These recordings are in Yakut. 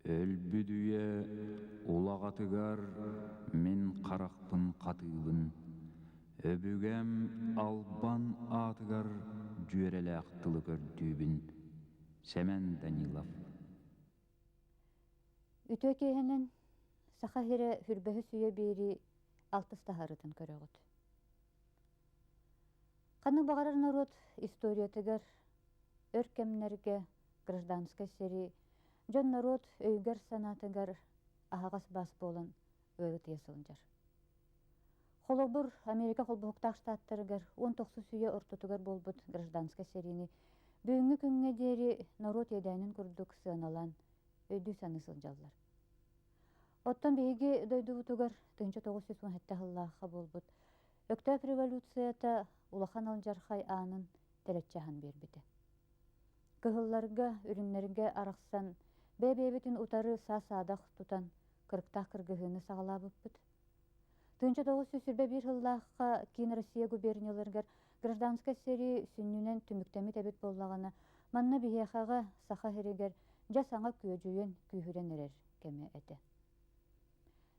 Өлбүт үйэ улаҕатыгар мин харахпын хатыыбын, өбүгэм албан аатыгар дьүөрэлээх тылы көрдүүбүн. Сэмэн Данилов Үтүө киэһэнэн Саха сирэ Хүрбэһи сүүйэ биэрии алтыс таһаарыытын көрөҕүт. Ханнык баҕарар норуот историятыгар өр кэмнэргэ гражданскай сэрии дьон-норуот өйүгэр-санаатыгар аһаҕас бас буолан ыарытыйа сылдьар. Холобур, Америка Холбоһуктаах Штаттарыгар 19 үйэ ортотугар буолбут гражданскай сэриини бүгүҥҥү күҥҥэ диэри норуот иэдээнин курдук сыаналаан өйдүү-саныы сылдьаллар. Оттон биһиги дойдубутугар 1917 сыллаахха буолбут Өктөөп революцията улахан алдьархай аанын тэлэччи аһан биэрбитэ. Кыһылларга, үрүҥнэргэ арахсан, бэйэ-бэйэбитин утары саа-саадах тутан, кырыктаах кыргыһыыны саҕалаабыппыт. 1921 сыллаахха киин Россия губернияларыгар гражданскай сэрии сүнньүнэн түмүктэммит эбит буоллаҕына, манна биһиэхэҕэ Саха сиригэр дьэ саҥа күөдьүйэн, күүһүрэн эрэр кэмэ этэ.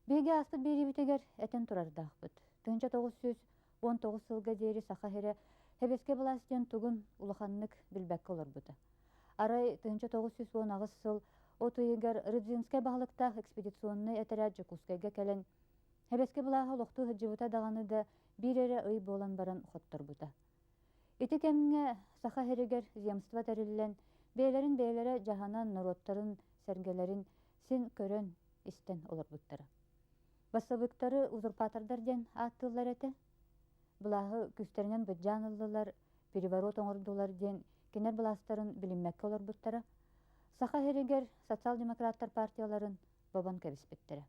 Биһиги ааспыт биэриибитигэр этэн турардаахпыт. 1919 сылга диэри Саха сирэ Сэбиэскэй былаас диэн тугун улаханнык билбэккэ олорбута. Арай 1918 сыл от ыйыгар Рыдзинскай баһылыктаах экспедиционнай этэрээт Дьокуускайга кэлэн Сэбиэскэй былааһы олохтуу сылдьыбыта даҕаны да биир эрэ ый буолан баран хотторбута. Ити кэмҥэ Саха сиригэр земство тэриллэн, бэйэлэрин бэйэлэрэ дьаһанан норуоттарын сэргэлэрин син көрөн, истэн олорбуттара. Бассабыыктары узурпатордар диэн ааттыыллар этэ. Былааһы күүстэринэн быдьаан ыллылар, переворот оҥордулар диэн кинилэр былаастарын билиммэккэ олорбуттара. Саха сиригэр социал-демократтар партияларын бобон кэбиспиттэрэ.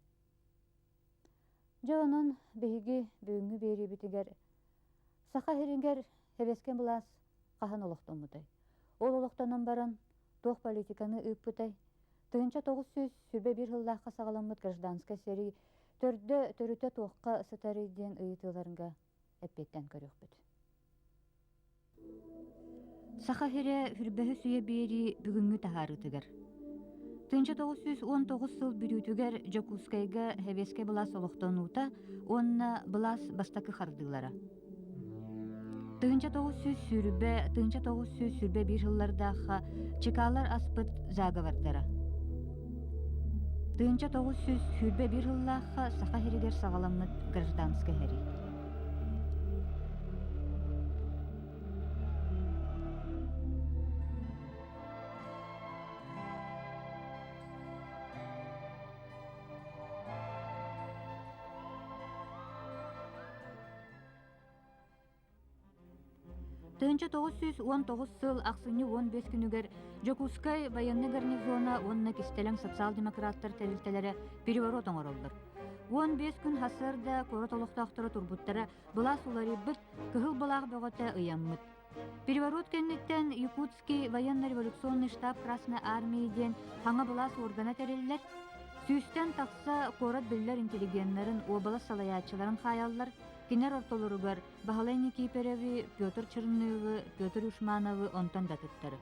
Дьэ онон биһиги бүгүҥҥү биэриибитигэр Саха сиригэр сэбиэскэй былаас хаһан олохтоммутай? Ол олохтонон баран туох политиканы ыыппытай? 1921 сыллаахха саҕаламмыт гражданскай сэрии төрдө төрүтэ туохха сытарый диэн ыйытыыларга эппиэттээн көрүөхпүт. Саха сирэ Хүрбэһи сүүйэ биэрии бүгүҥҥү таһаарыытыгар. 1919 сыл бүтүүтүгэр Дьокуускайга сэбиэскэй былаас олохтонуута уонна былаас бастакы хардыылара. 1920, 1921 сыллардаахха чекалар аспыт заговордара. 1921 сыллаахха Саха сиригэр саҕаламмыт гражданскай сэрии. 1919 сыл ахсынньы 15 күнүгэр Дьокуускай военнай гарнизона уонна кистэлэҥ социал-демократтар тэрилтэлэрэ переворот оҥороллор. 15 күн сарсыарда куорат олохтоохторо турбуттара былаас уларыйбыт, кыһыл былаах бөҕөтө ыйаммыт. Переворот кэнниттэн Якутский военно-революционный штаб Красной Армии диэн хаҥа былаас органа тэриллэр. Сүүстэн тахса куорат биллэр интеллигеннэрин, уобалас салайааччыларын хаайаллар, Кинилэр ортолоругар Баһылай Никиипэрэви, Петр Чернылы, Петр Юшмановы онтон да атыттары.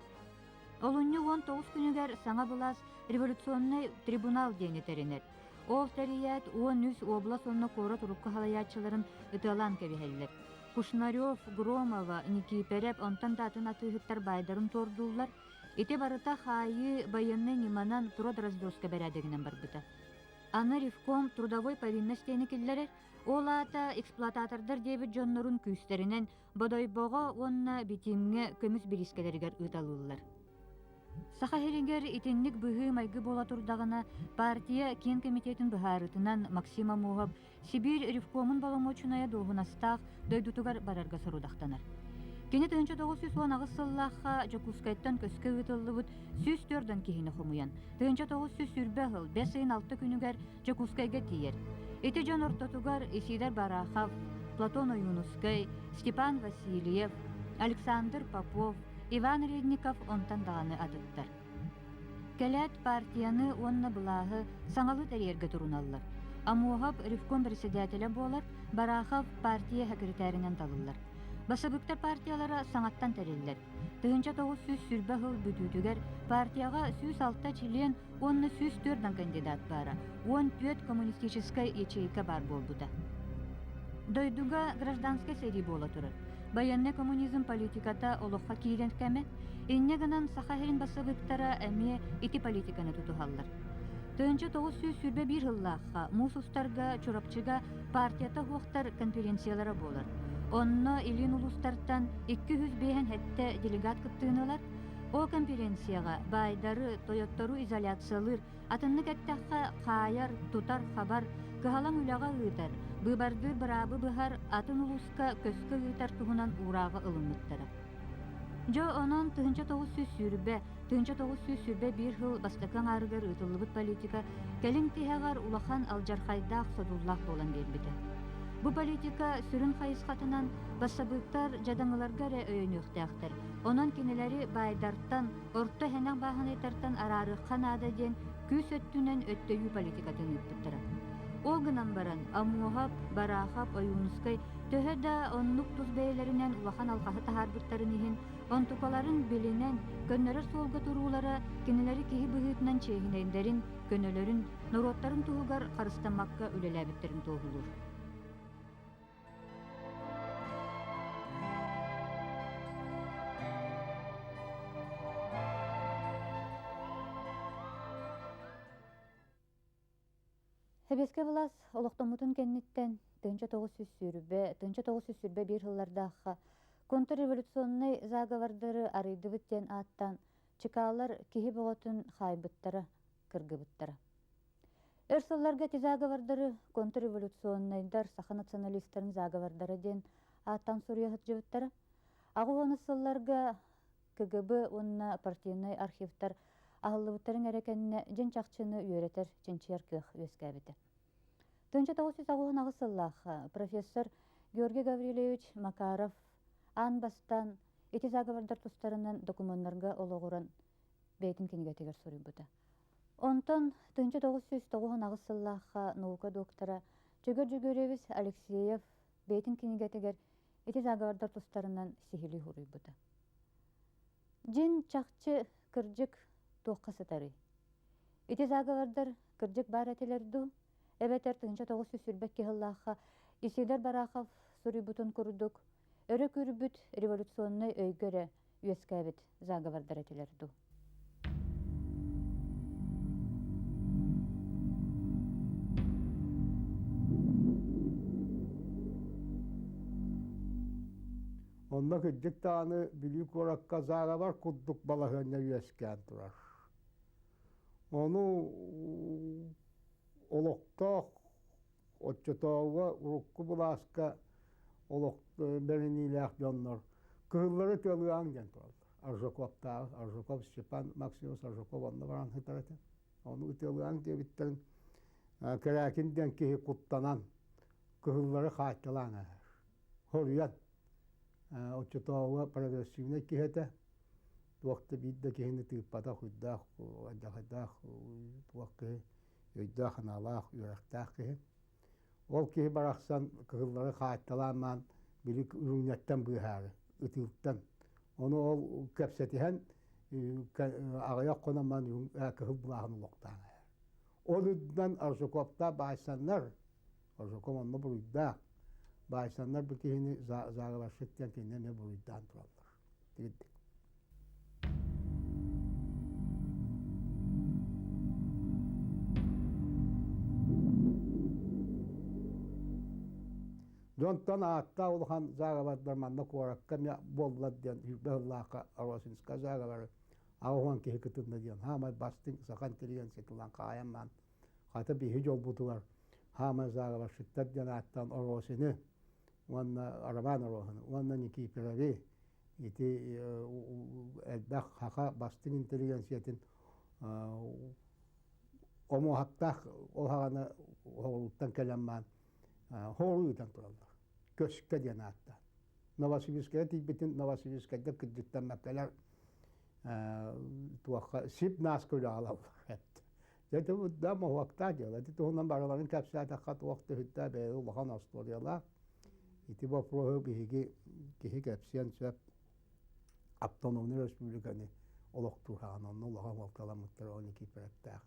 Олунньу 19 күнүгэр саҥа былаас революционнай трибунал диэни тэринэр. Ол тэрийээт 13 область уонна куорат урукку салайааччыларын ытыалаан кэбиһэллэр. Кушнарев, Громова, Никиипэрэп онтон да атын атыыһыттар баайдарын туордууллар. Ити барыта хаайыы байыаннай ньыманан продразверстка бэрээдэгинэн барбыта. Аны ревком трудовой повинность диэни киллэрэр, Ол аата эксплуататордар диэбит дьоннорун күүстэринэн Бодойбоҕо уонна Битиимҥэ көмүс бириискэлэригэр ыыталыыллар. Саха сиригэр итинник быһыы-майгы буола турдаҕына, партия киин кэмитиэтин быһаарыытынан Максим Амуһов Сибиир ревкомун боломуочунайа дуоһунастаах дойдутугар барарга сорудахтанар. Кини 1918 сыллаахха Дьокуускайтан көскө ыытыллыбыт 104 киһини хомуйан, 1920 сыл бэс ыйын алта күнүгэр Дьокуускайга тиийэр. Ити дьон ортотугар Исидор Барахов, Платон Ойуунускай, Степан Васильев, Александр Попов, Иван Редников онтон даҕаны атыттар. Кэлээт партияны уонна былааһы саҥалыы тэрийэргэ туруналлар. Амуоһап ревком председателэ буолар, Барахов партия сэкиритээринэн талыллар. Бассабыыктар партиялара саҥаттан тэриллэр. 1920 сыл бүтүүтүгэр партияҕа 106 чилиэн уонна 104 кандидат баара, 14 коммунистическай ячейка баар буолбута. Дойдуга гражданскай сэрии буола турар. Байыаннай коммунизм политиката олоххо киирэн кэмэ, инньэ гынан Саха сирин бассабыыктара эмиэ ити политиканы тутуһаллар. 1921 сыллаахха муус устарга Чурапчыга партията суохтар конференциялара буолар. Онно илин улуустартан 257 делегат кыттыыны ылар. Ол конференцияҕа баайдары, тойоттору изоляциялыыр, атыннык эттэххэ, хаайар, тутар, хабар, кыһалаҥ үлэҕэ ыытар, быыбардыыр быраабы быһар, атын улууска көскө ыытар туһунан уурааҕы ылыммыттара. Дьэ, онон 1920, 1921 сыл бастакы аҥаарыгар ыытыллыбыт политика кэлин тиһэҕэр улахан алдьархайдаах содуллаах буолан биэрбитэ. Бу политика сүрүн хайысхатынан бассабыыктар дьадаҥыларга эрэ өйөнүөхтээхтэр, онон кинилэри баайдартан, орто эһэнэх бааһынайтартан араарыахха наада диэн күүс өттүнэн өттөйүү политикатын ыыппыттара. Ол гынан баран, Амуоһап, Бараахап, Ойуунускай төһө да оннук тус бэйэлэринэн улахан алҕаһы таһаарбыттарын иһин, онтукаларын билинэн, көннөрөр суолга туруулара кинилэри киһи быһыытынан чиэһинэйдэрин, көнөлөрүн, норуоттарын туһугар харыстаммакка үлэлээбиттэрин туоһулуур. Сэбиэскэй былаас олохтоммутун кэнниттэн 1920, 1921 сыллардаахха контрреволюционнай заговордары арыйдыбыт диэн ааттаан чыкаалар киһи бөҕөтүн хаайбыттара, кыргыбыттара. Өр сылларга ити заговордары контрреволюционнайдар саха националистарын заговордара диэн ааттаан суруйа сылдьыбыттара. Аҕыс сылларга КГБ уонна партийнай архивтар аһыллыбыттарын эрэ кэннэ дьин чахчыны үөрэтэр, чинчийэр кыах үөскээбитэ. 1998 сыллаах профессор Георгий Гаврильевич Макаров аан бастаан ити заговордар тустарынан докумуоннарга олоҕуран бэйэтин кинигэтигэр суруйбута. Онтон 1998 сыллаахха наука доктора Чөгөр Дьөгүөрүөбүс Алексеев бэйэтин кинигэтигэр ити заговордар тустарынан сиһилии суруйбута. Дьин чахчы кырдьык туохха сытарый? Ити заговордар кырдьык баар этилэр дуу? Эбэтэр 1922 сыллаахха Исидор Барахов суруйбутун курдук өрө күүрбүт революционнай өйгө эрэ үөскээбит заговордар этилэр дуу? Онно кырдьык даҕаны Бүлүү куоракка заговор курдук балаһыанньа үөскээн турар. Ону олохтоох оччотооҕуга урукку былааска олох бэриниилээх дьоннор кыһыллары тыалыаҥ диэн тураллар. Аржаковтааҕы, Аржаков Степан Максимович Аржаков онно баран сытар этэ. Ону ытыалыаҥ диэбиттэрин Кэрээкин диэн киһи куттанан кыһыллары хааччылаан ааһар. Хоруйан оччотооҕуга прогрессивнай киһи этэ. Туох да биир да киһини тыыппатах, уйдаах, алдьархайдаах туох киһи, өйдөөх-санаалаах, үөрэхтээх киһи. Ол киһи барахсан кыһыллары хаайталаан маан били үрүҥнэртэн быыһаары, ытыыртан. Ону ол кэпсэтиһэн аҕыйах хонон маан кыһыл былааһын олохтоон эһэр. Ол үрдүнэн Аржаковтаах баайсаннар, Аржаков онно буруйдаах, баайсаннар бу киһини заговорщик диэн кинини эмиэ буруйдаан тураллар. Тигирдик. Дьонтон ааттаах улахан заговордар манна куоракка эмиэ буоллар диэн сүүрбэ сыллаахха Росинскай заговоры 80 киһи кытынна диэн хаамай бастыҥ саха интеллигенциятылаан хаайан хата биһи дьолбутугар хаамай заговорщиктар диэн ааттаан Оросины уонна Роман Ороһуну уонна Никифорови ити элбэх саха бастыҥ интеллигенциятын омуоһахтаах оһаҕаны оһоҕуруттан кэлэн маан хоору ыытан тураллар. Көскө диэн ааттаан. Новосибирскайга тиийбитин Новосибирскайга кырдьыктаммаккалар туохха сип нааска үлэ аҕалаллар эт. Дьэ да моһуоктаах дьыала. Ити туһунан барыларын кэпсээтэххэ туох да үһүттээ бэйэ улахан остуоруйалаах. Ити боппуруоһу биһиги киһи кэпсиэн сөп автономнай республиканы олохтуур хаҕан онно улахан уолталаммыттар ол Никифоровтаах.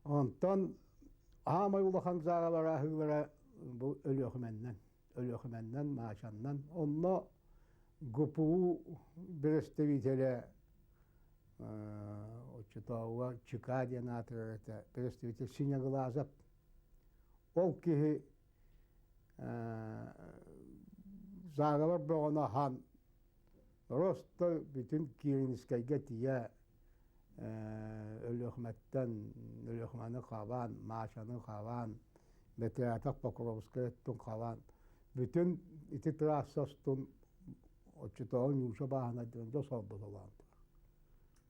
Онтон аамай улахан заагалара аһыылара бу Өлүөхүмэннэн, Өлүөхүмэннэн, Маачаннан. Онно ГПУ представителэ оччотооҕуга ЧК диэн аатырар этэ, представитель Синеглазов. Ол киһи заговор бөҕөнү аһан просто бүтүн Кииринскэйгэ тиийэ Өлүөхүмэттэн Өлүөхүмэни хабаан, Маачаны хабаан, Бэтрээтэх Покровскай өттүн хабаан бүтүн ити трасса устун оччотооҕу Ньууча бааһынайдарын дьон солбуталаан турар.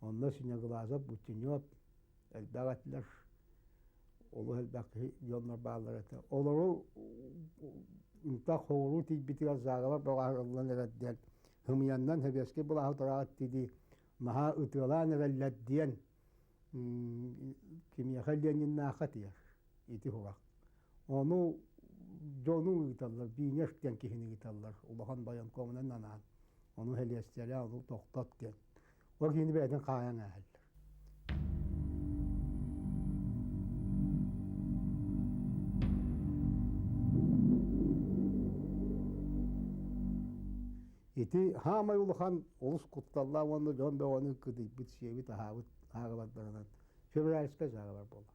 Онно Синеглазов, Бутинев элбэх этилэр. Олус элбэх киһи дьоннор бааллар этэ. Олору ынтах хоҕуруу тиийбитигэр заговор бөҕөһөрүллэн эрэр диэн һымыйаннан сэбиэскэй былааһы утараҕыт дии наһаа ытыалаан эрэллэр диэн кимиэхэ Лениннаахха тиийэр ити сурах. Ону дьону ыыталлар, Бинеш диэн киһини ыыталлар, улахан военкомунан анаан. Ону сэлиэстийэлээ, ону тохтот диэн. Ол киһини бэйэтин хаайан ааһаллар. Ити хаамай улахан олус кутталлаах уонна дьон бөҕөнү кыдыйбыт, сиэбит, аһаабыт ааҕылардарынан февральскай заговор буолар.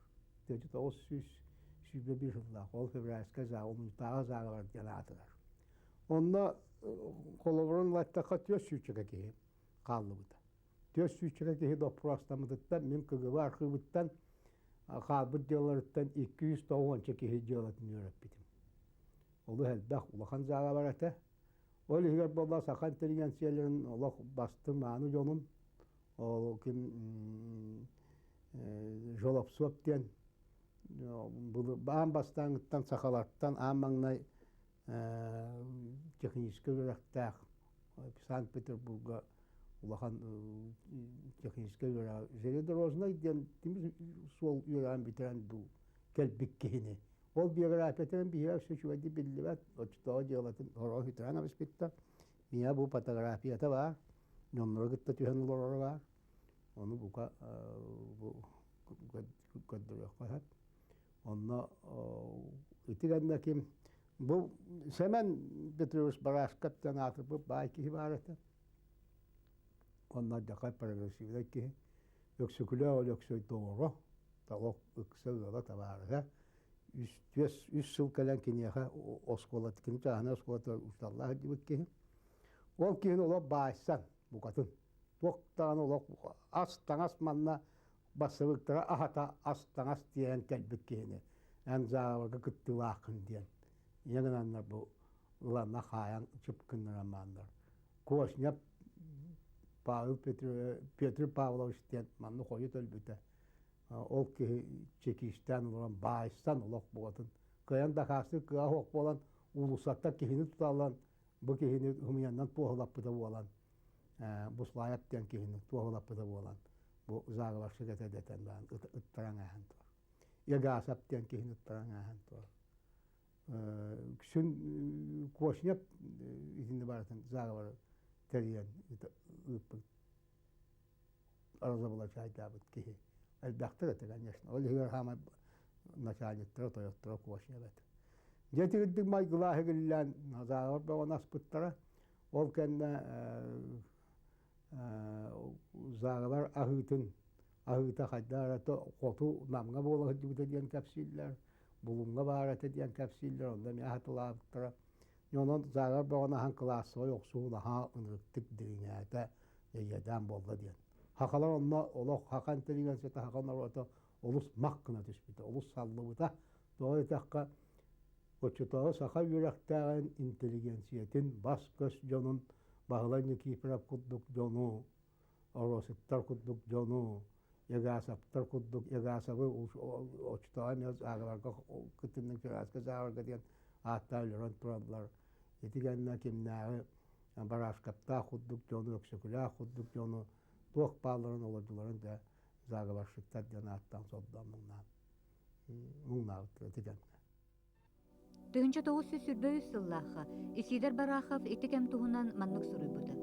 1921 сыллаах ол февральскай заговор, Улуустааҕы заговор диэн аатырар. Онно холобурун ылаттахха түөрт сүүсчэкэ киһи хааллыбыта. Түөрт сүүсчэкэ киһи доппуруостаммытыттан мин КГБ архыыбыттан хаалбыт дьыалаларыттан 290 киһи дьыалатын үөрэппитим. Олус элбэх улахан заговор этэ. Ол иһигэр буолла саха интеллигенцияларын олох бастыҥ мааны дьонун, ол ким Жолобсов диэн аан бастааҥыттан сахалартан аан маҥнай техническэй үөрэхтээх Санкт-Петербурга улахан техническэй үөрэҕи железнодорожнай диэн тимир суол үөрэҕин бүтэрэн дуу кэлбит киһини Ол биографиятын биһиэхэ өссө үчүгэйдик биллибэт, оччотооҕу дьыалатын сороҕо сүтэрэн абыспыттар. Миэхэ бу фотографията баар, дьоннору кытта түһэн олороро баар. Ону бука бу көрдөрүөххэ сөп. Онно ити кэннэ ким бу Сэмэн Петрович Барашков диэн аатырбыт баай киһи баар этэ. Онно дьакай прогрессивнай киһи. Өксөкүлээх Өлөксөй доҕоро, толох ыкса ыала табаарыһа үс, түөс, үс сыл кэлэн киниэхэ оскуола, кини чааһынай оскуолатыгар учууталлаах сылдьыбыт киһи. Ол киһини олох баайсан, букатын. Туох даҕаны олох ас-таҥас манна бассабыыктара аһата ас-таҥас тиэйэн кэлбит киһини эн зааларга кыттыылааххын диэн. Ийэ гынаннар бу ыланна хаайан чып гыннаран бааннар. Кошнев Павел Петр Павлович диэн манна хойут өлбүтэ. Ол киһи чекистээн олорон баайсан олох буолатын. Кыайан дакаастыыр кыаҕа суох буолан уулуссаттан киһини туталлан бу киһини ымыйаннан туоһулаппыта буолан Буслаев диэн киһини туоһулаппыта буолан бу заговорщик этэ дэтэн баран ыттаран ааһан турар. Егасов диэн киһини ыттаран ааһан турар. Үксүн Кошнев итинни барытын заговоры тэрийэн ыыппыт разоблачайдаабыт киһи. Элбэхтэр этэ, конечно. Ол иһигэр хаамай начальниктара, тойотторо Кошнев этэ. Дьэ итирдик майгылаах иһиллээн заговор бөҕөнү аспыттара. Ол кэннэ заговор аһыытын аһыыта хайдах эрэ хоту Намҥа буола сылдьыбыта диэн кэпсииллэр. Булуҥҥа баар этэ диэн кэпсииллэр, онно эмиэ аһатылаабыттара. Онон заговор бөҕөнү аһан кылаассабай охсуһуу наһаа ынырыктык дириҥээтэ, эйиэдээн буолла диэн. Хахалар онно олох хаха интеллигенцията, хаха норуота олус мах гына түспүтэ, олус саллыбыта. Тоҕо диэтэххэ, оччотооҕу саха үөрэхтээҕин интеллигенциятын бас-көс дьонун Баһылай Никифоров курдук дьону Ороситтар курдук дьону, Егасовтар курдук Егасовы оччотооҕу эмиэ заговорга кытыннык Чурааска заговорга диэн ааттаан өлөрөн тураллар. Ити кэннэ кимнээҕи Барашкаптаах курдук дьону, Өксөкүлээх курдук дьону Туох баалларын олордуларын да заговорщиктар диэн ааттаан сордоон муҥнаан муҥнаабыттара ити кэмҥэ. 1923 сыллаахха Исидор Барахов ити кэм туһунан маннык суруйбута.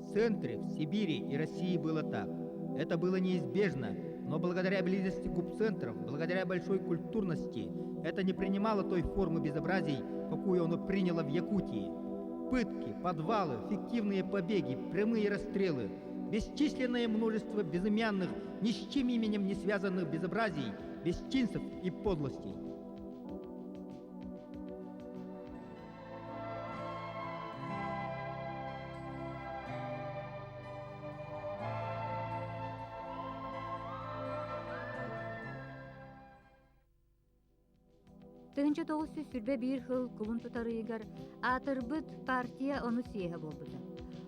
В центре, в Сибири и России было так. Это было неизбежно, но благодаря близости губцентров, благодаря большой культурности, это не принимало той формы безобразий, какую оно приняло в Якутии. Пытки, подвалы, фиктивные побеги, прямые расстрелы, бесчисленное множество безымянных, ни с чем именем не связанных безобразий, бесчинств и подлостей. 1921 сыл кулун тутар ыйыгар аатырбыт партия ону съеһэ буолбута.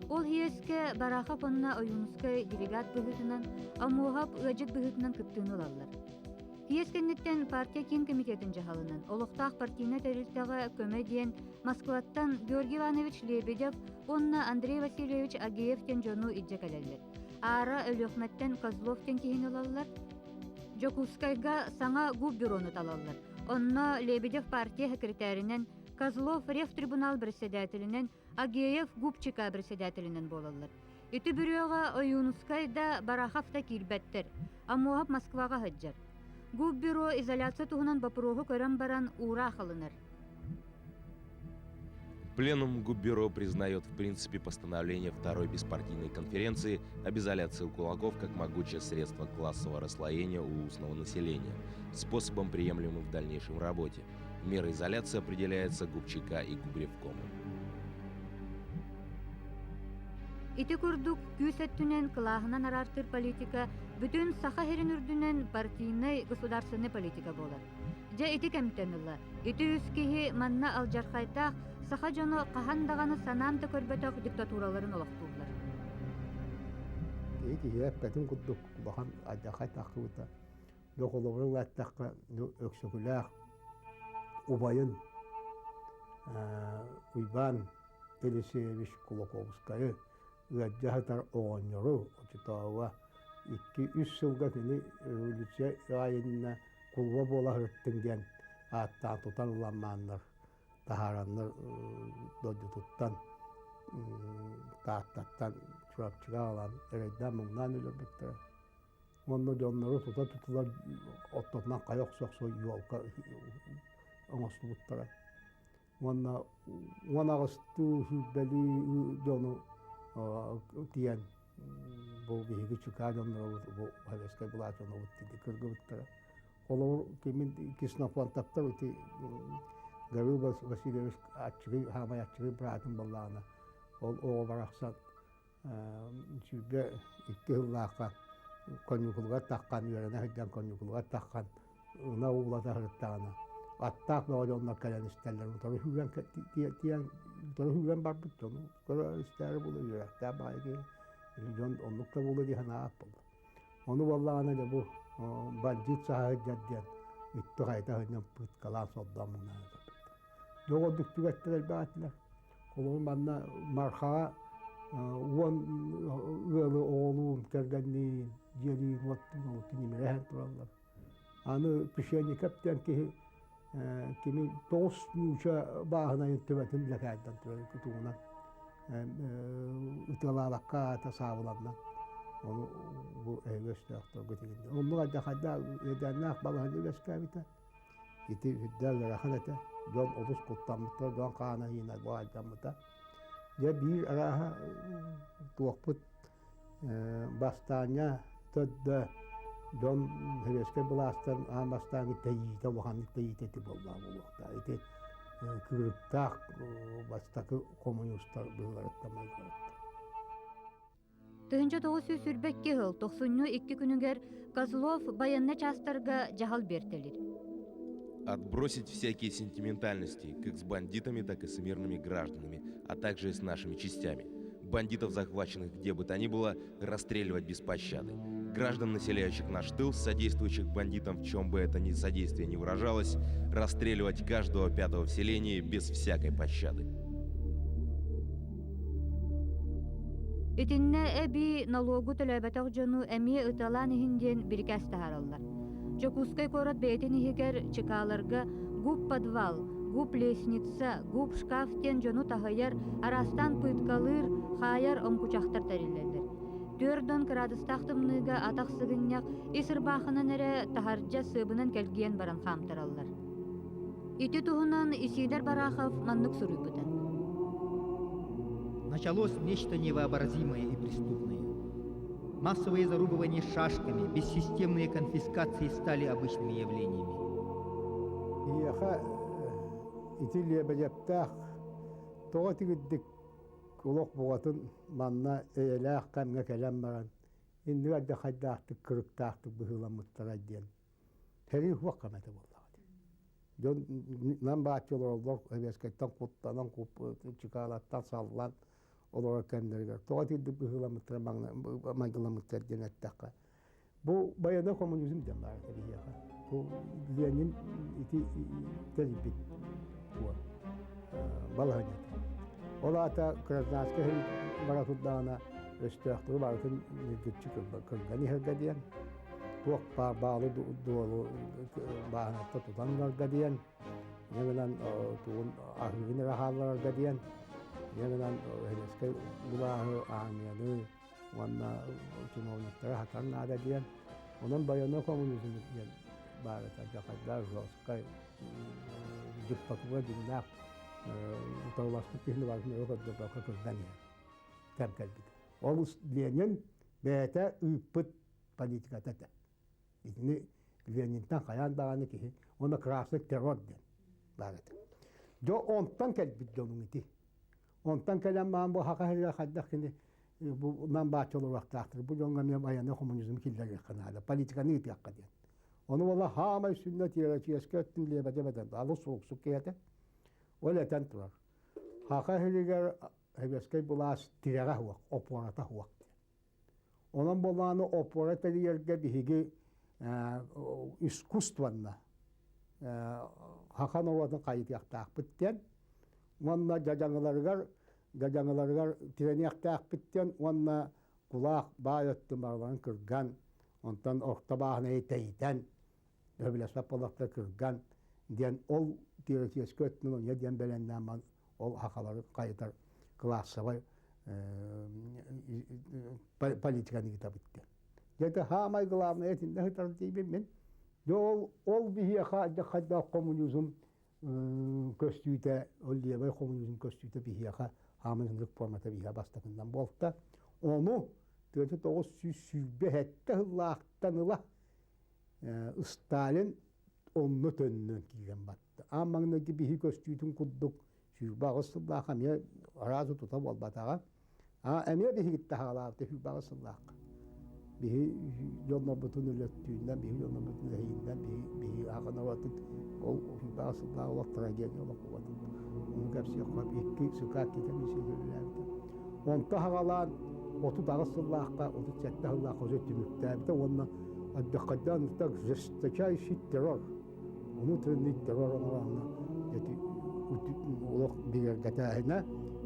Ол съезкэ Барахов уонна Ойуунускай делегат быһыытынан, Омуоһап ыалдьыт быһыытынан кыттыыны ылаллар. Съезд кэнниттэн партия киин комитетын дьаһалынан олохтоох партийнай тэрилтэҕэ көмө диэн Москваттан Георгий Иванович Лебедев уонна Андрей Васильевич Агеев диэн дьону илдьэ кэлэллэр. Аара Өлүөхүмэттэн Козлов диэн киһини ылаллар. Дьокуускайга саҥа губбюрону талаллар. Онно Лебедев партия секретаринэн, Козлов ревтрибунал председателинэн, Агеев губчика председателинэн буолаллар. Ити бүрүөҕэ Ойуунускай да, Барахов да киирбэттэр. Амуоһап Москваҕа сылдьар. Губбюро изоляция туһунан боппуруоһу көрөн баран уураах ылынар. Пленум Губбюро признает в принципе постановление Второй беспартийной конференции об изоляции кулаков как могучее средство классового расслоения улусного населения, способом, приемлемым в дальнейшем работе. Мера изоляции определяется Губчека и Губревкомом. Ити курдук күүс өттүнэн кылааһынан араартыыр политика бүтүн Саха сирин үрдүнэн партийнай государственнай политика буолар. Дьэ ити кэмтэн ыла ити үс киһи манна алдьархайдаах саха дьоно хаһан даҕаны санаан да көрбөтөх диктатураларын олохтууллар. Киһи киһи эппэтин курдук улахан алдьархай тахсыбыта. Дьэ холобурун эттэххэ, Өксөкүлээх убайын Уйбаан Елисеевич Кулаковскайы ыалдьа сытар оҕонньору оччотооҕуга икки-үс сылга кини революция аайынна кулуба буола сырыттыҥ диэн ааттаан тутан ыламмааннар таһаараннар дойдутуттан Тааттаттан Чурапчыга аҕалан эрэйдээн-муҥнаан өлөрбүттэрэ. Уонна дьоннору тута тутулар оттотунан хайа охсо-охсо елка оҥостубуттара. Уонна 18-тыы сүүрбэлии дьону тиийэн бу биһиги чыкаа дьонноробут бу советскай былаас дьонобут дии кыргыбыттара. Холобур кимин Ксенофонтовтар ити Гаврил Васильевич аччыгый хаамай аччыгый быраатын буоллаҕына ол оҕо барахсан 22 сыллаахха коньюкулугар таххан үөрэнэ сылдьан коньюкулугар таххан ына уулата сырыттаҕына аттаах бөҕө дьоннор кэлэн истэллэр утары сүүрэн тиийэн утары сүүрэн барбыт дьону көрө истээри буолла үөрэхтээх баҕайы киһи дьон оннук да буолуо дии санаабат буолла ону буоллаҕына дьэ бу бандьыыт саһа сылдьар диэн үттү хайта сылдьан пыткалаан сордоон муҥнаан ытырбыттар Доҕордук түгэттэр элбэх этилэр. Холобур, манна Мархаҕа 10 ыалы оҕолуун, кэргэнниин, дьиэлиин, уоттуун олуттун имирэһэн тураллар. Аны Пшеников диэн киһи кини тоҕус нууча бааһынайын төбөтүн лэкээрдэн турар кутугунан ытыалаабакка аата саабыланна. Ону бу эһиги өстөөхтөргө тигиннэ. Оннук алдьархайдаах үөдээннээх балаһыанньа үөскээбитэ. Ити үрдээх ыарахан этэ. Дьон олус куттаммыттар, дьон хаана иинэ баайдаммыта. Дьэ биир арааһа туохпут бастаанньа төрдө дьон сэбиэскэй былаастан аан бастааҥҥы тэйиитэ улаханнык тэйиитэ ити буоллаҕа буолуохтаах. Ити кыырыктаах бастакы хомуньуустар быһыыларыттан майгыларыттан. 1922 сыл тохсунньу икки күнүгэр Козлов байыаннай чаастарга дьаһал биэртэлиир. Отбросить всякие сентиментальности, как с бандитами, так и с мирными гражданами, а также и с нашими частями. Бандитов, захваченных где бы то ни было, расстреливать без пощады. Граждан, населяющих наш тыл, содействующих бандитам, в чем бы это ни содействие не выражалось, расстреливать каждого пятого в селении без всякой пощады. Итиннэ эбии нолуогу төлөөбөтөх дьону эмиэ ыталаан иһин диэн бирикээс таһаараллар. Дьокуускай куорат бэйэтин иһигэр чыкааларга губ-подвал, губ-лестница, губ-шкаф диэн дьону таһыйар, араастаан пыткалыыр, хаайар оҥкучахтар тэриллэллэр. Түөрт кыраадыстаах тымныыга атах сыгынньах ис ырбаахынан эрэ таһырдьа сыабынан кэлгийэн баран хаамтараллар. Ити туһунан Исидор Барахов маннык суруйбута. Началось нечто невообразимое и преступное. Массовые зарубывания шашками, бессистемные конфискации стали обычными явлениями. Иэхэ ити Лебедевтээх тоҕо тигирдик олох буҕатын манна эйэлээх кэмҥэ кэлэн баран иннигэр да хайдаахтык кырыктаахтык быһыыламмыттара диэн Сэрии суох кэмэтэ буоллаҕа дии. Дьон нам бааччы олороллор эбиэскэттэн куттанан чыкаалаттан саллан олорор кэмнэригэр тоҕо итирдик быһыыламмыттара майгыламмыттар диэн эттэххэ бу байыаннай коммунизм диэн баар этэ биһиэхэ. Бу Ленин ити тэрийбит балаһыанньата. Ол аата гражданскай бара турдаҕына өстөөхтөрү барытын ньиргиччи кырган иһэргэ диэн туох баар баалы дуолу бааһынатта тутан ыларга диэн, инньэ гынан тугун аһыырын эрэ хаалларарга диэн, инньэ гынан Һэлэскэй былааһы аармыйаны уонна чиновниктары хатан наада диэн. Онон байыаннай коммунизм диэн баар этэ, дьахайдаах жесткай диктатура дьиҥнээх утарыласпыт киһини барытын өрө көрдөрбөккө кырдан иһэр кэм кэлбитэ. Ол Ленин бэйэтэ ыыппыт политиката этэ. Итини Ленинтэн хайаан даҕаны киһи уонна красный террор диэн баар этэ. Дьэ онтон кэлбит дьонуҥ ити. Онтон кэлэн маан бу хаха сиригэр хайдах кини бу нам бааччы олоруохтаахтар. Бу дьоҥҥо эмиэ байыаннай коммунизм киллэриэххэ наада, политиканы ыытыахха диэн. Ону буола хаамай сүннэ теоретическай өттүн лиэбэдэ бэдэн алыс суруксук киһи Ол этэн турар. Хаха сиригэр сэбиэскэй былаас тирэҕэ суох, опората суох диэн. Онон буоллаҕына опора тэрийэргэ биһиги искусственно саха норуотун хайытыахтаахпыт диэн уонна дьадьаҥыларыгар дьадьаҥыларыгар тирэниэхтээхпит диэн уонна кулаах баай өттүн барыларын кырган онтон орто бааһынайы тэйитэн сөбүлэспэт буоллахтар кырган диэн ол теоретическай өттүн онньо диэн бэлэмнээн ол сахалары хайытар кылаассабай политиканы ыытабыт диэн. Дьэ хаамай главное этиннэ сытар диибин мин. Дьэ ол ол биһиэхэ хайдах коммунизм көстүүтэ, ол левай коммунизм көстүүтэ биһиэхэ хаамай ынырык формата биһиэхэ бастакыннан буолта. Ону 1927 сыллаахтан ыла Сталин онно төннөн киирэн батта. Аан маҥнайгы биһи көстүүтүн курдук 28 сыллаах эмиэ араас тута буолбатаҕа. А эмиэ биһигитте хаалаабыта 28 сыллаахха. Биһи дьоннорбутун өлөттүүннэн, биһи дьоннорбутун эһииннэн, биһи биһи аҕанабатын ол 28 сыллаах олох трагедия олох буолбатын. Ону кэпсиэххэ икки сыкаат комиссия үлэлээбитэ. Онто хаҕалаан 38 сыллаахха, 37 сыллаахха уже түмүктээбитэ уонна Отдохотдан так жесточайший террор, внутренний террор оҥоронно эти олох бигэргэтээһинэ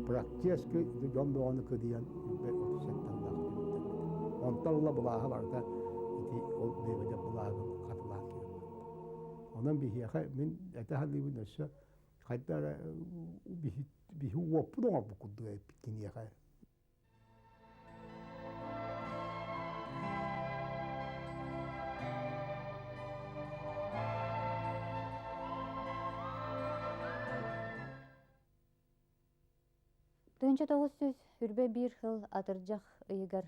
практически дьон бөҕөнү кыдыйан 37 түмүктэммитэ. Онтон ыла былааһа барыта ити ол бэйбэдэ былааһын хатылаан киирбит. Онон биһиэхэ мин этэ саныыбын өссө хайда эрэ биһи уоппут оҥорбут курдук эппит киниэхэ. 1921 сыл атырдьах ыйыгар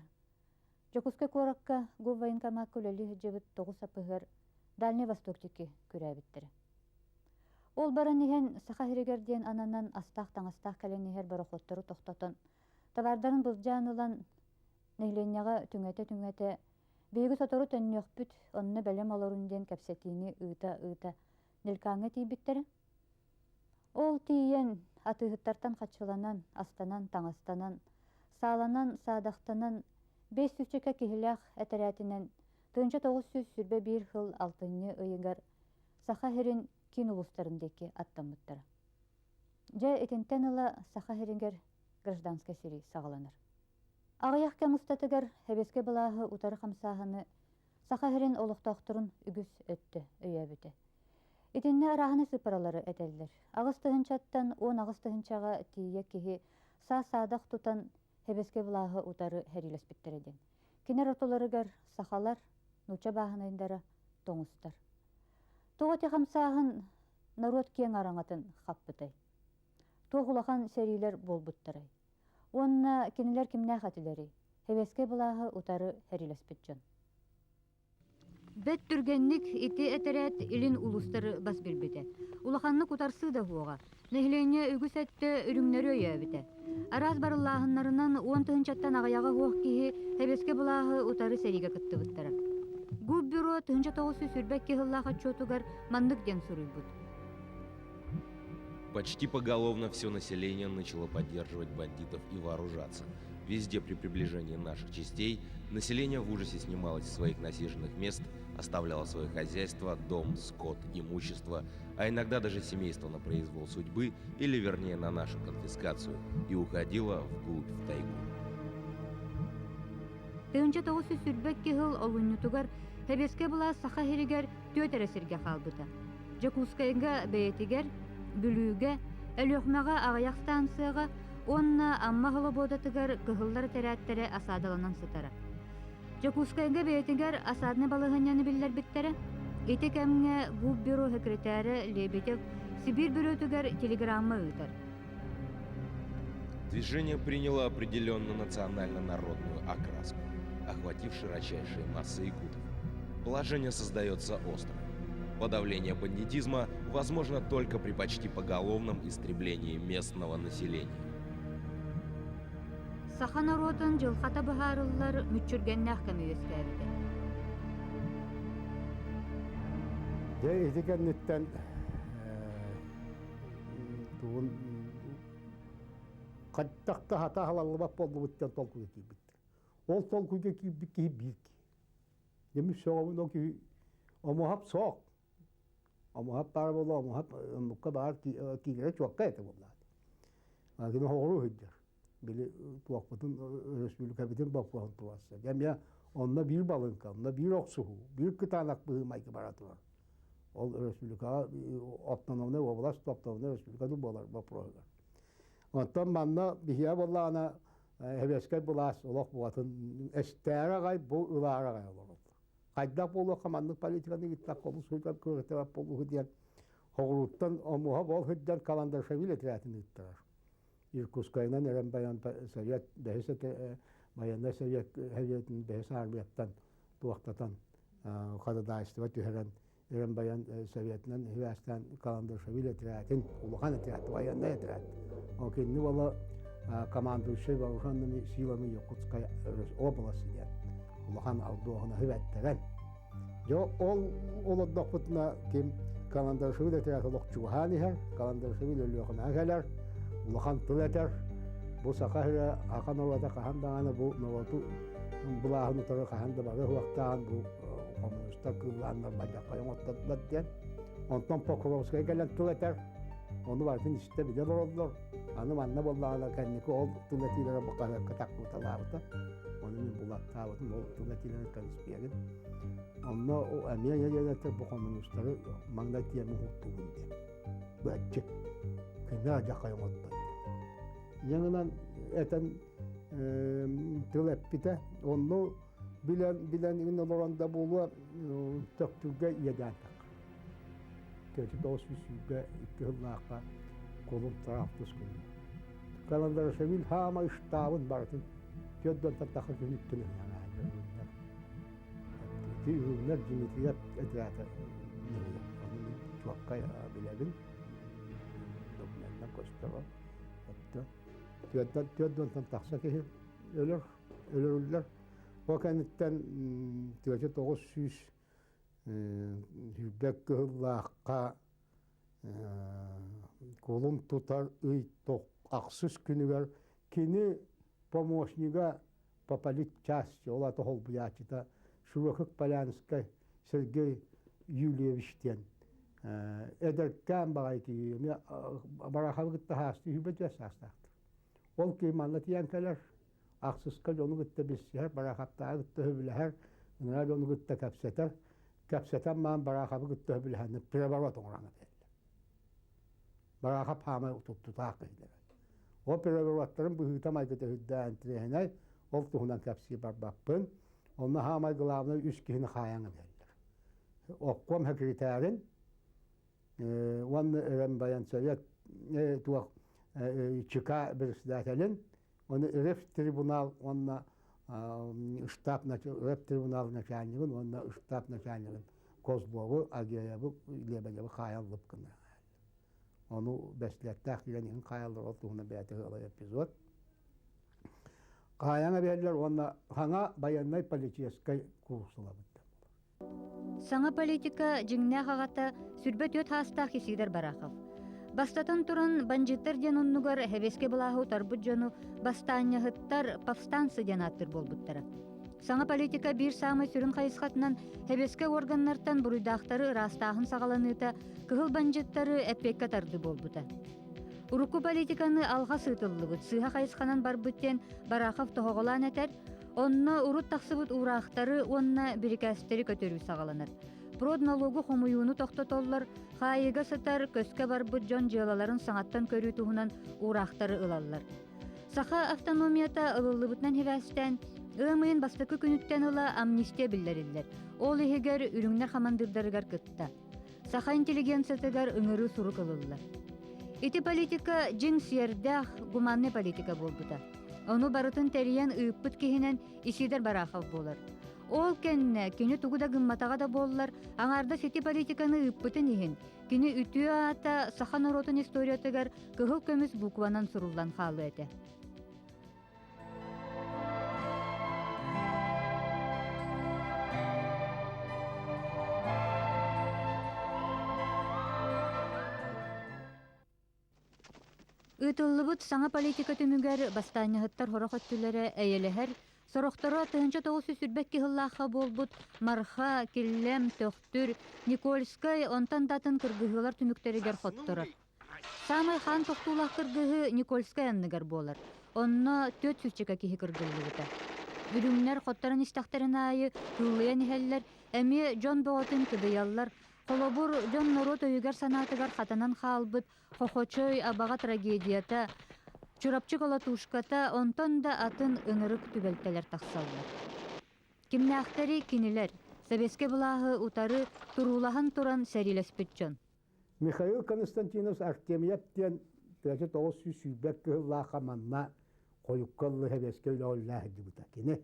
Дьокуускай куоракка губвоенкомакка үлэлии сылдьыбыт тоҕус апыһыар Дальний Восток диэки күрээбиттэрэ. Ол баран иһэн Саха сиригэр диэн ананан астаах-таҥастаах кэлэн иһэр борохуоттары тохтотон, табаардарын былдьаан ылан, нэһилиэнньэҕэ түҥэтэ-түҥэтэ «Биһиги сотору төннүөхпүт, онно бэлэм олорун» диэн кэпсэтиини ыыта-ыыта Нелькаҥҥа тиийбиттэрэ. Ол тиийэн атыыһыттартан хаччыланан, астанан, таҥастанан, сааланан, саадахтанан биэс сүүсчэкэ киһилээх этэрээтинэн 1921 сыл алтынньы ыйыгар Саха сирин киин улуустарын диэки аттаммыттара. Дьэ, итинтэн ыла Саха сиригэр гражданскай сэрии саҕаланар. Аҕыйах кэм устатыгар Сэбиэскэй былааһы утары хамсааһыны Саха сирин олохтоохторун үгүс өттө өйөөбүтэ. Итиннэ арааһынай сыыппаралары этэллэр. 8 тыһыынчаттан 18 тыһыынчаҕа тиийэ киһи саа-саадах тутан Сэбиэскэй былааһы утары сэриилэспиттэрэ диэн. Кинилэр ортолоругар сахалар, нуучча бааһынайдара, тоҥустар. Тоҕо ити хамсааһын норуот киэҥ араҥатын хаппытай? Туох улахан сэриилэр буолбуттарай? Уонна кинилэр кимнээх этилэрий? Сэбиэскэй былааһы утары сэриилэспит дьон. Бэт түргэнник ити этэрээт илин улуустары бас билбитэ. Улаханнык утарсыы да суоҕа. Нэһилиэнньэ үгүс өттө үрүҥнэри өйөөбүтэ. Араас барыллааһыннарынан 10 тыһыынчаттан аҕыйаҕа суох киһи сэбиэскэй былааһы утары сэриигэ кыттыбыттара. Губбюро 1922 сыллаах отчуотугар маннык диэн суруйбут. Почти поголовно все население начало поддерживать бандитов и вооружаться. Везде при приближении наших частей население в ужасе снималось с своих насиженных мест, оставляло свое хозяйство, дом, скот, имущество, а иногда даже семейство на произвол судьбы или, вернее, на нашу конфискацию, и уходило вглубь в тайгу. 1922 сыл олунньутугар Сэбиэскэй былаас Саха сиригэр түөрт эрэ сиргэ хаалбыта. Дьокуускайга бэйэтигэр, Бүлүүгэ, Өлүөхүмэҕэ аҕыйах станцияҕа уонна Амма Холобуодатыгар кыһыллар этэрээттэрэ осадаланан сытара. Дьокуускайга бэйэтигэр осаднай балаһыанньаны биллэрбиттэрэ. Ити кэмҥэ губбюро секретарэ Лебедев Сибиир бюротугар телеграмма ыытар. Движение приняло определенно национально-народную окраску, охватив широчайшие массы якутов. Положение создается острое. Подавление бандитизма возможно только при почти поголовном истреблении местного населения. Саха норуотун дьылҕата быһаарыллар мүччүргэннээх кэми үөскээбитэ. Дьэ ити кэнниттэн тугун хайдах да хатааһылаллыбат буоллубут диэн толкуйга киирбиттэр. Ол толкуйга киирбит киһи биир киһи. Дьэ сөҕөбүн ол киһи омуһап суох. Омуһап баар буолуо, омуһап оннукка баар киирэрэ чуоккай этэ буоллаҕа. Кини хоҕуруу сылдьар. Били туохпутун өрөспүүбүлүкэбитин боппуруоһун туруорса. Дьэ эмиэ онно биир балыҥка, онно биир охсуһуу, биир кытаанах быһыы-майгы бара турар. Ол өрөспүүбүлүкэҕэ автономнай уобалас автономнай өрөспүүбүлүкэ буолар боппуруоһугар. Оттон манна биһиэхэ буоллаҕына сэбиэскэй былаас олох буолатын эстээри аҕай бу ылаары аҕай олороллор. Хайдах буолуохха маннык политиканы ыыттахха олус сылдьар кыахтаах буолуоһу диэн хоҕурууттан омуһа бол сылдьан Каландаршвили этрээтин ыыттарар. Иркутскайынан эрэн баян совет бэһис военный совет советын бэһис армияттан туохтатан ходатайство түһэрэн эрэн баян советынан сибээстээн Каландаршвили этрээтин улахан отряд военный отряд ол кинини буола командующий вооруженными силами Якутской области диэн улахан алдуоһунаһы бэттэрэн дьэ ол олордохпутуна ким Каландаршвили отряд олох чугаһаан иһэр Каландаршвили Өлүөхүмэҕэ кэлэр улахан тыл этэр бу саха сирэ аха норуота хаһан даҕаны бу норуоту былааһын утары хаһан да бары уһуохтаан бу коммунистар кыыллааннар бадьаххайын оттодулар диэн онтон Покровскай кэлэн тыл этэр ону барытын истэ билэ олороллор аны манна буоллаҕына кэнники ол тыл этиилэрэ бу хаһыакка тахпыталаабыта ону мин булаттаабытым ол тыл этиилэрин конспегин онно эмиэ диэн бу коммунистары маҥнай тиэмэ уһуктугун диэн быаччы күнэ дьахай оҥоттон Яҥынан этэн тыл эппитэ онно билэн билэн иҥин олорон да буолуо Төхтүргэ иэдээн тахха. 1922 сыллаахха кулун тыраахтыс күнү. Каландарашвили хаама штабын барытын түөрт тахха күнүттэн ыһыаҕа Ити үрүҥнэр Дмитриев этрээтэ нөһүө. Ону мин чуоккай билэбин. Документынан көстөр ол. Түөрт тахса киһи өлөр, өлөрүллэр. Ол кэнниттэн 1920 кыһыллаахха кулун тутар ый ахсыс күнүгэр кини помощнига по политчасти, ол ата холбуйааччыта Широких Полянскай Сергей Юльевич диэн эдэркээн баҕайы киһи эмиэ Бараховы кытта хаасты үһүбэ түөс саастаахтар. Ол киһи манна тиийэн кэлэр. Ахсыска дьону кытта билсиһэр, Бараахаптааҕы кытта сөбүлэһэр, ыныраа дьону кытта кэпсэтэр. Кэпсэтэн маан Бараахабы кытта сөбүлэһэннэр переворот оҥорон этэллэр. Бараахап хаамай утуктутаах киһилэрэ. Ол перевороттарын быһыыта-майгыта үрдээн интириэһинэй, ол туһунан кэпсии барбаппын. Онно хаамай главнай үс киһини хаайан эбэллэр. Обком секретарин уонна Ремвоенсовет туох ЧК председателин, оны Ревтрибунал уонна штаб Ревтрибунал начальнигын уонна штаб начальнигын Козлову, Агеевы, Лебедевы хаайаллып гына. Ону бэстилэттээх киирэн иһин хаайаллар ол туһунан бэйэтэ ыалай эпизод. Хаайаҥа биэрэллэр уонна хаҥа байыаннай полицейскай куурсулабыт. Саҥа политика дьиҥнээх аҕата 24 саастаах Исидор Барахов. Бастатан туран, бандьыыттар диэн оннугар сэбиэскэй былааһы утарбыт дьону бастаанньаһыттар, повстанцы диэн ааттыыр буолбуттара. Саҥа политика биир саамай сүрүн хайысхатынан сэбиэскэй уорганнартан буруйдаахтары ыраастааһын саҕаланыыта кыһыл бандьыыттары эппиэккэ тардыы буолбута. Урукку политиканы алҕас ыытыллыбыт, сыыһа хайысханан барбыт диэн Барахов тоһоҕолоон этэр, Онно урут тахсыбыт уураахтары уонна бирикээстэри көтөрүү саҕаланар. Продналогу хомуйууну тохтотоллор, хаайыыга сытар, көскө барбыт дьон дьыалаларын саҥаттан көрүү туһунан уураахтары ылаллар. Саха автономията ылыллыбытынан сибээстээн, ыам ыйын бастакы күнүттэн ыла амнистия биллэриллэр. Ол иһигэр үрүҥнэр хамандыырдарыгар кытта. Саха интеллигенциятыгар ыҥырыы сурук ылыллар. Ити политика дьиҥ сиэрдээх, гуманнай политика буолбута. Ону барытын тэрийэн ыыппыт киһинэн Исидор Барахов буолар. Ол кэннэ кини тугу да гымматаҕа да буоллар, аҥаардас ити политиканы ыыппытын иһин, кини үтүө аата саха норуотун историятыгар кыһыл көмүс букванан суруллан хаалыа этэ. Ыытыллыбыт саҥа политика түмүгэр бастаанньаһыттар сорох өттүлэрэ эйэлэһэр, сорохторо 1922 сыллаахха буолбут Марха, Киллэм, Төхтүр, Никольскай, онтон да атын кыргыһыылар түмүктэригэр хотторор. Саамай хаан тохтуулаах кыргыһыы Никольскай анныгар буолар. Онно түөрт сүүсчэкэ киһи кыргыллыбыта. Үрүҥнэр хотторон истэхтэрин аайы кыыллыйан иһэллэр, эмиэ дьон бөҕөтүн кыдыйаллар. Холобур, дьон-норуот өйүгэр-санаатыгар хатанан хаалбыт Хохочой абаҕа трагедията, Чурапчы колотушката, онтон да атын ынырык түбэлтэлэр тахсаллар. Кимнээхтэри кинилэр, сэбиэскэй былааһы утары туруулаһан туран сэриилэспит дьон. Михаил Константинович Артемьев диэн 1920 кыһыллаахха манна хойукка ыллы сэбиэскэй үлэҕэ үлэлээн сылдьыбыта кини.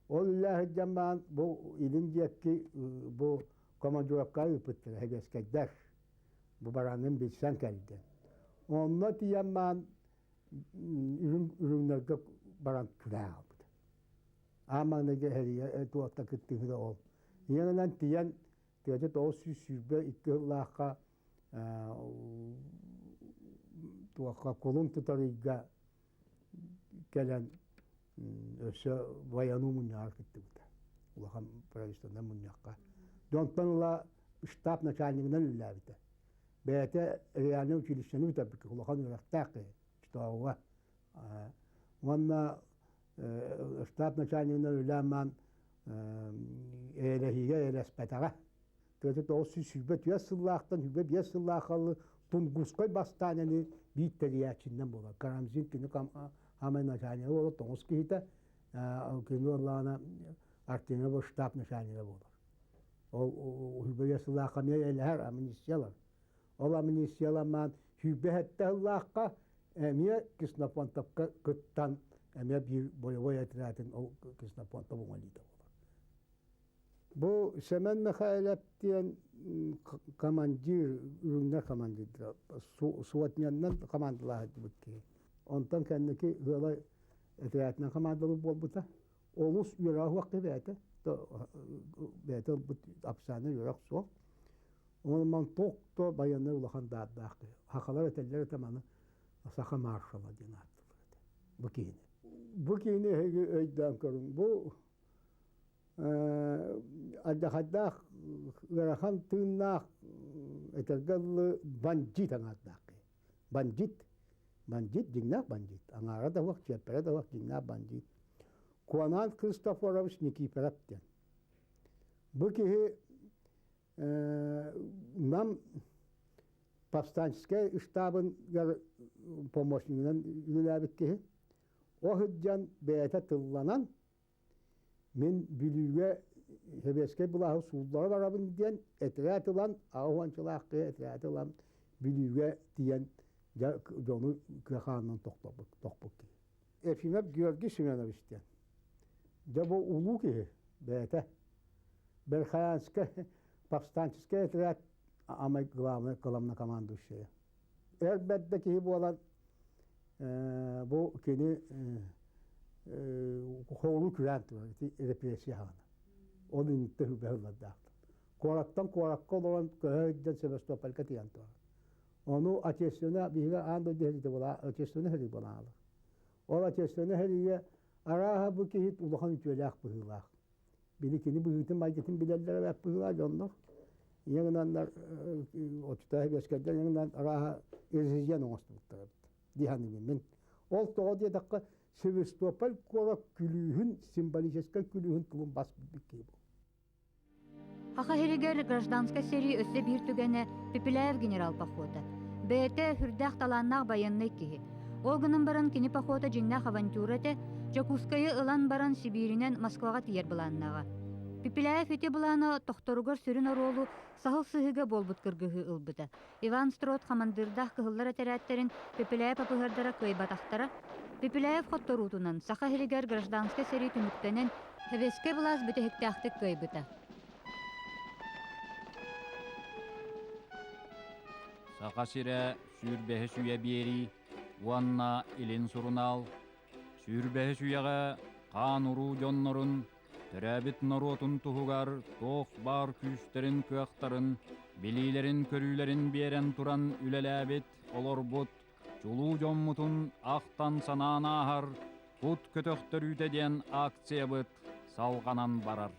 Ол үлэлээн сылдьан баран бу илин диэки бу командировкаҕа ыыппыттара сэбиэскэйдэр. Бу бараҥҥын билсэн кэлдин. Онно тиийэн баран үрүҥ үрүҥнэргэ баран күрээ хаалбыта. Аан маҥнайгы эһэригэ туохта кыттыһыыта ол. Ийэнэн тиийэн 1922 сыллаахха туохха кулун тутар ыйга кэлэн өссө военнай мунньаҕар кыттыбыта. Улахан правительственнай мунньахха. Дьонтон ыла штаб начальнигынан үлэлээбитэ. Бэйэтэ реальнай училищены бүтэрбит улахан үөрэхтээх киһи штабыга. Уонна штаб начальнигынан үлэлээн маан эйэлэһиигэ эйэлэспэтэҕэ. 1924 сыллаахтан 25 сыллаахаллы Тунгусскай бастаананы биир тэрийээччинэн буолар. Карамзин кини хамай начальнига буолар, тоҥус киһитэ, кини буоллаҕына Артемьев штаб начальнига буолар. Ол 25 сыллаахха эмиэ эйэлэһэр амнистиялар. Ол амнистияламаан 27 сыллаахха эмиэ Ксенофонтовка кыттан эмиэ биир бойобуой отрядын ол Ксенофонтов уҥалыыта буолар. Бу Сэмэн Михайлов диэн командир, үрүҥнэр командирдара, сотняннан командалаһыт киһи. Онтон кэнники ыала отрядынан командалыыр буолбута. Олус үөрэҕэ суох киһи бэйэтэ. Бэйэтэ ылбыт опциональнай үөрэх суох. Онон туох байыаннай улахан даардаах киһи. Сахалар этэллэр этэ маны саха маршала диэн ааттыыллар этэ. Бу киһини. Бу киһини эһиги өйдөөн көрүҥ. Бу алдьархайдаах ыарахан тыыннаах этэргэ дылы бандьыыт аҥаардаах киһи. Бандьыыт. Бандьыыт дьиҥнээх бандьыыт. Аҥаара да суох, чиэппэрэ да суох дьиҥнээх бандьыыт. Куонаан Христофорович Никифоров диэн. Бу киһи Нам повстанческай штабын помощнигынан үлэлээбит киһи. Ол сылдьан бэйэтэ тылланан мин Бүлүүгэ сэбиэскэй былааһы сууллара барабын диэн этэрээт ылан, аҕыс уончалаах киһи этэрээт ылан Бүлүүгэ тиийэн дьону кыа хаанынан тохтоппут тохпут киһи. Ефимов Георгий Семенович диэн. Дьэ бу улуу киһи бэйэтэ. Верхоянскай повстанческай отряд самый главный главнокомандующая. Эр бэрдэ киһи буолан бу кини хоолу күрээн турар ити репрессия хаана. Ол инниттэ хүбэһыллардаахтар. Куораттан куоракка олорон көһө сылдьан Севастопольга тиийэн турар. Ону отечественная биһиги аан дойду сэриитэ буола отечественная сэрии буолаалар. Ол отечественная сэриигэ арааһа бу киһи улахан үтүөлээх быһыылаах. Били кини быһыытын-майгытын билэллэр эбээт быһыылаах дьоннор. Ийэ гынаннар отутаа үөскэрдэр ийэ гынан арааһа резидент оҥостубуттар эбит дии саныыбын мин. Ол тоҕо диэтэххэ Севастополь куорат күлүүһүн, символическай күлүүһүн тылын бас билбит киһи бу. Саха сиригэр гражданскай сэрии өссө биир түгэнэ Пепеляев генерал похота. Бэйэтэ сүрдээх талааннаах байыаннай киһи. Ол гынан баран кини похота дьиҥнээх авантюра этэ, Дьокуускайы ылан баран Сибииринэн Москваҕа тиийэр былааннааҕа. Пепеляев ити былаана тохторугар сүрүн оруолу Саһыл сыһыыга буолбут кыргыһыы ылбыта. Иван Строд хамандыырдаах кыһыллар этэрээттэрин Пепеляев апыһыардара кыайбатахтара. Пепеляев хотторуутунан Саха сиригэр гражданскай сэрии түмүктэнэн, Сэбиэскэй былаас бүтэһиктээхтик кыайбыта. Саха сирэ сүүрбэһис үйэ биэрии уонна Илин сурунаал сүүрбэһис үйэҕэ хаан-уруу дьоннорун төрөөбүт норуотун туһугар туох баар күүстэрин-кыахтарын, билиилэрин-көрүүлэрин биэрэн туран үлэлээбит, олорбут чулуу дьоммутун ахтан-санаан ааһар Кут көтөхтөрүүтэ диэн акциябыт салҕанан барар.